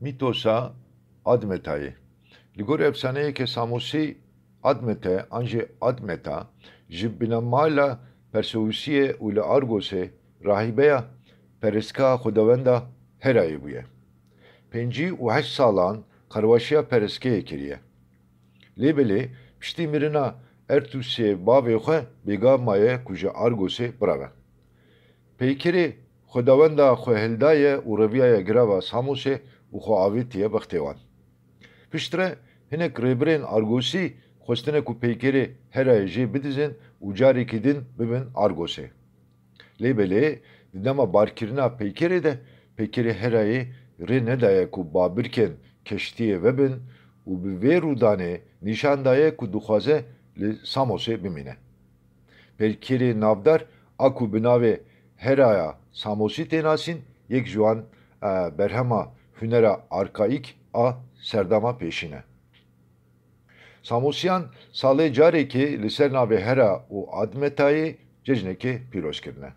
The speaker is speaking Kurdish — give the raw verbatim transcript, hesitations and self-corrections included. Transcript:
Mîtosa Admetayê. Li gor efsaneyeke Samosî, Admete an jî Admeta ji binemala Perseusiyê û li Argosê rahîbeya perestgeha xwedawenda Herayê bûye. Pêncî û heşt salan qerwaşiya perestgehê kiriye. Lê belê piştî mirina Ertusê bavê xwe bêgav maye ku ji Argosê bireve. Peykerê xwedawenda xwe hildaye û reviyaye girava Samosê û xwe avêtiye bextê wan. Piştre hinek rêbirên Argosî xwestine ku peykerê Herayê jê bidizin û carekî din bibin Argosê. Lê belê di dema barkirina peykerê de peykerê Herayê rê nedaye ku babirkên keştiyê vebin û bi vê rûdanê nîşan daye ku dixwaze li Samosê bimîne. Peykerê navdar a ku bi navê Heraya Samosî tê nasîn, yek ji wan, e, berhema hunera arkaîk a serdema pêşîn e. Samosiyan salê carekê li ser navê Hera û Admetayê cejnekê pîroz kirine.